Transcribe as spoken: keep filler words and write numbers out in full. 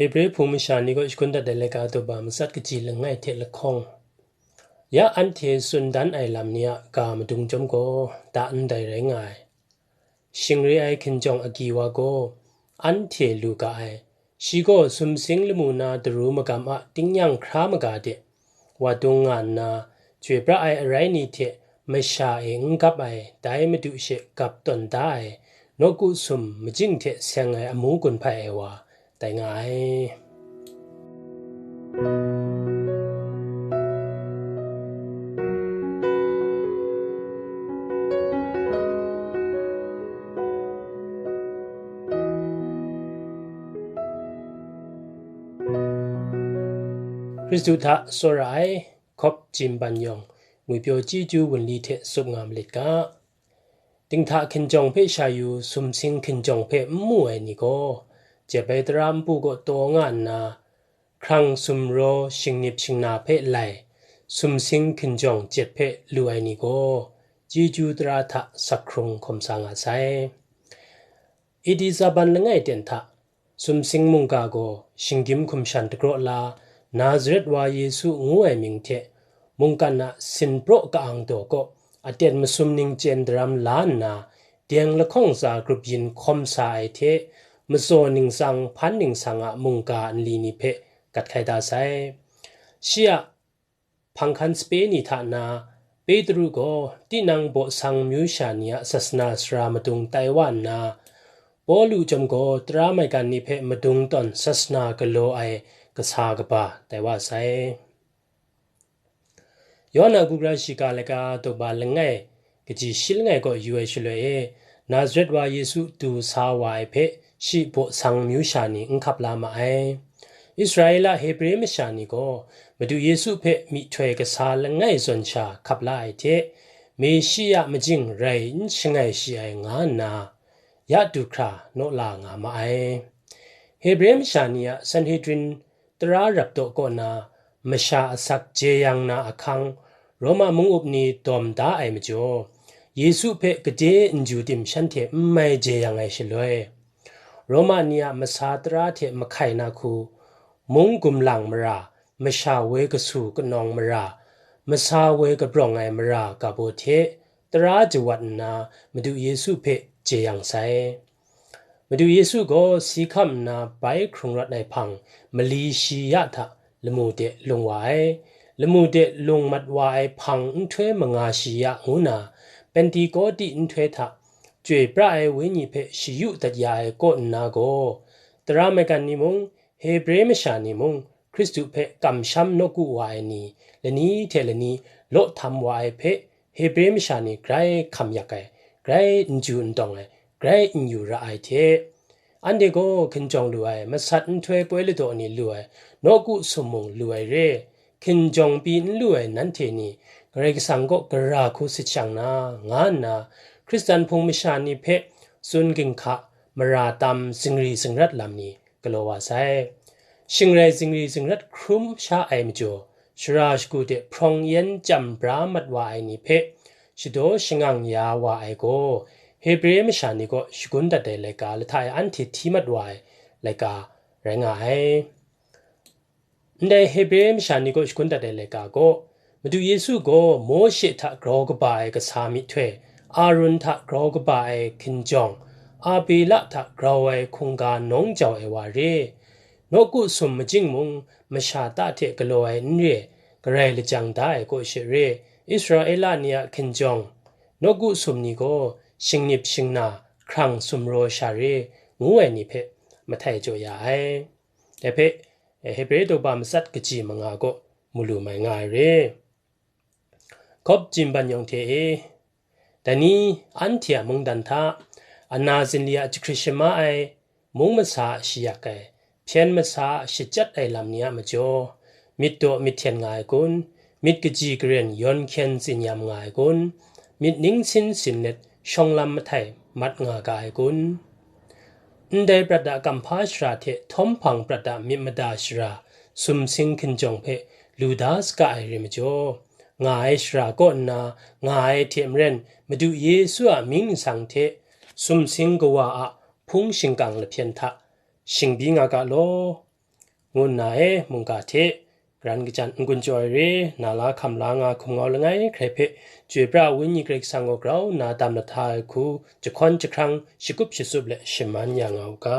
Hebre Hpung masha ni kaw shagun dat ai laika daw ba matsat kaji langai hte lahkawng, ya anhte tsun dan ai lam ni a ga madung chyawm gaw, da ndai rai nga ai. Shing re ai hkinjawng agyi wa gaw, anhte lu ga ai. Shi gaw sumsing lamu na daru magam a tingnyang hkra maga de, wa dung nga nna, chyoi pra ai arai ni hte masha e n gap ai, dai Madu she gap tawn da ai, nawku sum majing hte seng ai amu gun hpai ai wa, tai nga ai. Hkristu hta tsawra ai, Khawp Jin Ban Yawng, ngwipyaw chyeju wunli hte tsup nga malit ga. Dinghta hkinjawng hpe sha yu, sumsing hkinjawng hpe n mu ai ni gaw, jep ai tara npu kaw taw nga nna, hkrang sumraw shingnip shingna hpe lai, sumsing hkinjawng jet hpe lu ai ni gaw, chyeju tara hta sak hkrung hkawm sa nga sai. Iti Zaban langai ten hta, sumsing mungga gaw shinggyim hkum shan dagraw la, Nazaret wa Yesu ngu ai mying hte, mungkan a sinpraw ka-ang daw kaw aten masum ning chyen daram la nna, deng lahkawng tsa grup yin hkawm sa ai hte, matsaw ningsang hpan ningsang a mungga nli ni hpe gat hkai da sai. Shi a hpang hkan sape ni hta na, Petru gaw tinang baw sang myu sha ni a sasana sara madung tai wa nna, Pawlu chyawm gaw tara maigan ni hpe madung tawn sasana galaw ai kasa kaba tai wa sai. Yawhan a Gugre Shiga laika daw ba langai kaji shi langai kaw yu ai shaloi e, Nazaret wa Yesu du sa wa ai hpe shi baw sang myu sha ni n hkap la ma ai. Israela Hebre masha ni gaw Madu Yesu hpe myihtoi kasa langai zawn sha hkap la ai hte, Meshiya majing rai n shangai shi ai nga nna, ya du hkra naw la nga ma ai. Hebre masha ni a Sanhedrin tara rap daw kaw na, masha asak jeyang na ahkang, Roma mung up ni dawm da ai majaw, Yesu hpe gade nju tim shanhte n mai jeyang ai shaloi, Roma ni a masa tara hte mahkai na hku, mung gumlang mara, masha woi kasu kanawng mara, masa woi kabrawng ai mara ga baw hte tara jawat nna, Madu Yesu hpe jeyang sai. Madu Yesu gaw si hkam nna bai hkrung rawt ai hpang mali shi ya hta lamu de lung wa ai. Lamu de lung mat wa ai hpang nhtoi manga shi ya ngu na, Pentikawti nhtoi hta chyoi pra ai Wenyi hpe shayu dat ya ai kaw nna gaw, tara maigan ni mung, Hebre masha ni mung, Hkristu hpe kamsham nawku wa ai ni, lani hte lani law htam wa ai hpe, Hebre masha ni grai hkam yak ai, grai n ju n tawng ai, grai n yu ra ai hte, anhte gaw hkinjawng lu ai, masat nhtoi poi ladaw ni lu ai, nawku sum mung lu ai re, hkinjawng pyi n lu ai nanhte ni, Karai Kasang kaw gara hku sit shang na, nga nna, Hkristan hpung masha ni hpe tsun ginhka mara tam zingri zingrat lam ni galaw wa sai. Shing rai zingri zingrat hkrum sha ai majaw, shara shagu de hprawng yan chyam bra mat wa ai ni hpe shadaw shangang ya wa ai gaw, Hebre masha ni kaw shagun dat ai laika lahta e anhte hti mat wa ai laika rai nga ai. Ndai Hebre masha ni kaw shagun dat ai laika gaw, Madu Yesu gaw Mawshe hta grau kaba ai kasa myihtoi, Arun hta grau kaba ai hkinjawng, Abela hta grau ai hkungga nawng jau ai wa re. Nawku sum majing mung masha ta hte galaw ai n re, Karai lajang da ai kaw she re, Israela ni a hkinjawng, nawku sum ni gaw shingnip shingna, hkrang sumraw sha re, ngu ai ni hpe mahtai jaw ya ai. Dai hpe, Hebre daw ba matsat kaji manga kaw mu lu mai nga ai re. Kawp Jin Ban Yawng hte e, dai ni anhte a mungdan hta, ana zinli a jahkrit shama ai, mung masa a shi yak ai, hpyen masa a shachyat ai lam ni a majaw, myit daw myit hten nga ai kun, myit kaji karen yawn hkyen tsin yam nga ai kun, myit ning sin sin let shawng lam mahtai mat nga ga ai kun? Ndai prat a kamhpa shara hte htawm hpang prat a myit mada shara sumsing hkinjawng hpe lu da saga ai re majaw, nga ai shara kaw nna nga ai hte maren, Madu Yesu a mying nsang hte sumsing kawa a hpung shingkang lahpyen hta shingbi nga ga law. ngu nna e mungga hte karan kajan n-gun chyaw ai re, na la hkam la nga hkum ngau langai hkrai hpe, chyoi pra ai Wenyi Karai Kasang gaw grau nna dam lahta ai hku jahkawn jahkrang, shagup shatsup let shaman ya nga u ga.